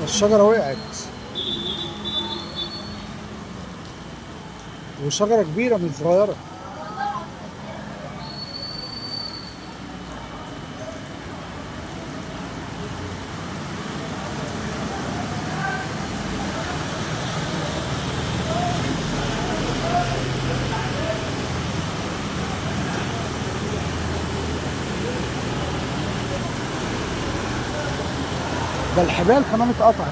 الشجرة وقعت، وشجرة كبيرة مش صغيرة. ده الحبال كمان اتقطعت.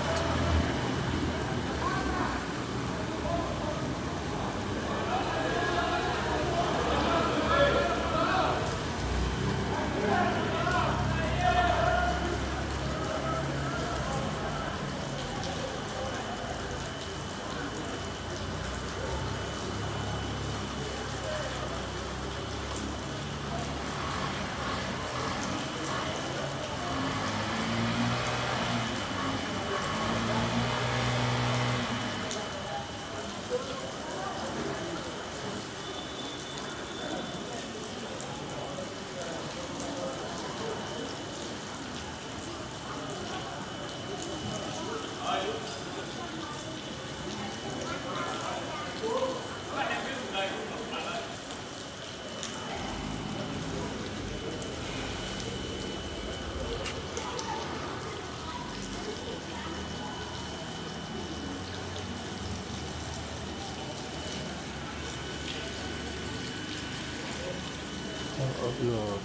أبيض.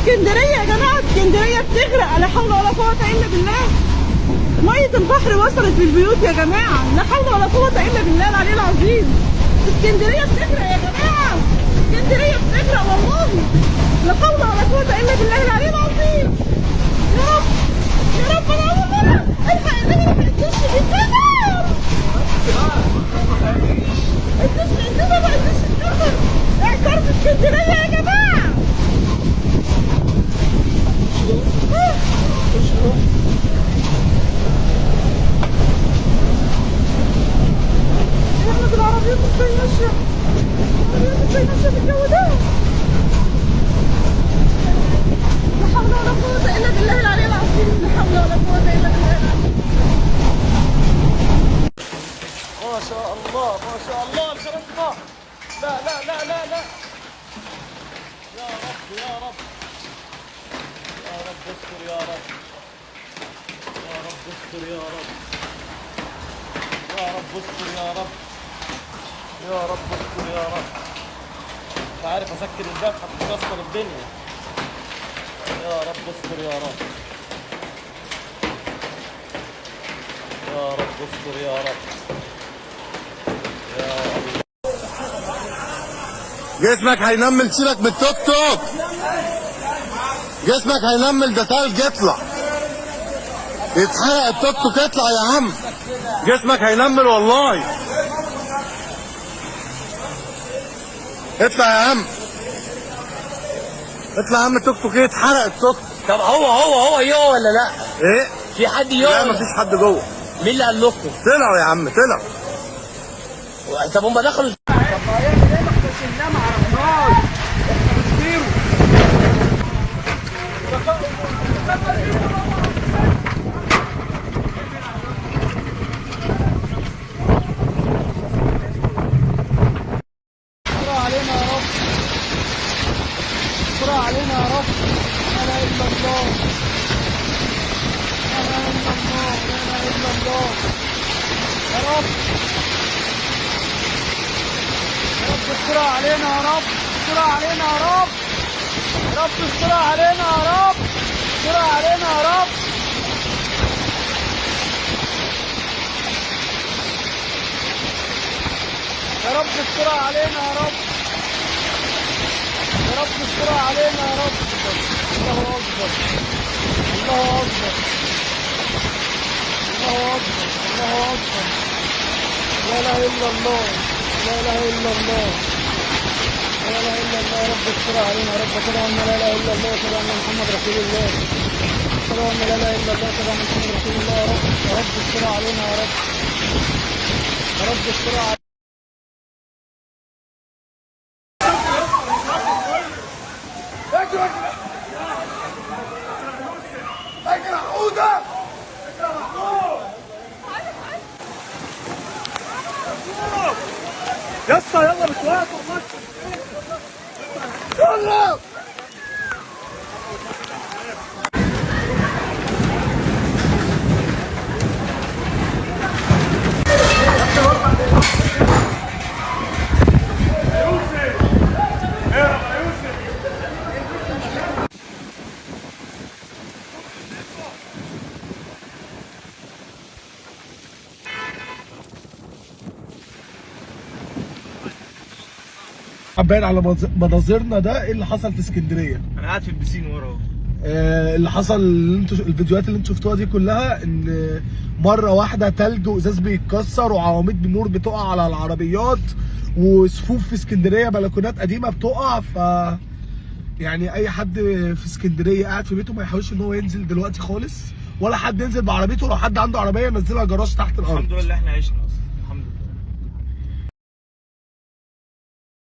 اسكندرية يا جماعة، اسكندرية بتغرق، لا حول ولا قوة إلا بالله. مية البحر وصلت للبيوت يا جماعة، لا حول ولا قوة إلا بالله العلي العظيم. اسكندرية بتغرق يا جماعة، اسكندرية بتغرق والله، لا حول ولا قوة إلا بالله العلي العظيم. يا رب يا رب، أنا أول مرة ألحق إن أنا ما لحقتش الكفر، الدش عندنا ما عندناش الكفر، اعترف اسكندرية يا جماعة. احنا بالعربيات ازاي ماشية؟ العربيات ازاي ماشية في الجو ده؟ لا حول ولا قوة إلا بالله العلي العظيم، لا حول ولا قوة إلا بالله العظيم. ما شاء الله ما شاء الله، انشرتنا. لا لا لا لا لا، يا رب يا رب يا رب استر يا رب، يا رب استر يا رب، يا رب استر يا رب، يا رب استر يا رب. مش عارف اسكر الباب هتتكسر الدنيا. يا رب استر يا رب، يا رب استر يا رب، يا الله. جسمك هينمل، سيبك من التوك توك، جسمك هينمل، ده تلج، اطلع يتحرق التوك توك، اطلع يا عم، جسمك هينمل والله، اطلع يا عم، اطلع يا عم، التوك توك ايه، اتحرق التوك توك. طب هو يقع ولا لا؟ ايه؟ في حد يقع؟ لا مفيش حد جوه. مين اللي قال لكم؟ طلعوا يا عم، طلعوا. طب هم دخلوا. طب هيعمل ايه؟ ما احنا شلناه ما عرفناش، احنا بنطيره. بسرعة علينا يا رب، بسرعة علينا يا رب. لا إله إلا الله، لا إله إلا الله، لا إله إلا الله. يا رب يا رب بسرعة علينا يا رب، بسرعة علينا يا رب. يا رب استرها علينا يا رب، استرها علينا يا رب. يا رب استرها علينا يا رب، يا رب استرها علينا يا رب. الله اكبر، الله اكبر، الله اكبر، الله اكبر. لا اله الا الله، لا اله الا الله، لا اله الا الله. يا رب استرها علينا يا رب. اشهد ان لا اله الا الله، اشهد ان محمد رسول الله، اشهد ان لا اله الا الله، اشهد ان محمد رسول الله. يا رب، يا رب استرها علينا يا رب، يا رب استرها علينا. يا اسطى يلا مش وقت والله. يلا. باين على مناظرنا ده ايه اللي حصل في اسكندرية. انا قاعد في البسين ورا اهو. اللي حصل اللي انتوا الفيديوهات اللي انتوا شفتوها دي كلها، ان مرة واحدة تلج وازاز بيتكسر وعواميد بالنور بتقع على العربيات، وصفوف في اسكندرية بلكونات قديمة بتقع. ف يعني اي حد في اسكندرية قاعد في بيته ما يحاولش ان هو ينزل دلوقتي خالص، ولا حد ينزل بعربيته. لو حد عنده عربية ينزلها جراج تحت الارض. الحمد لله احنا عشنا اصلا.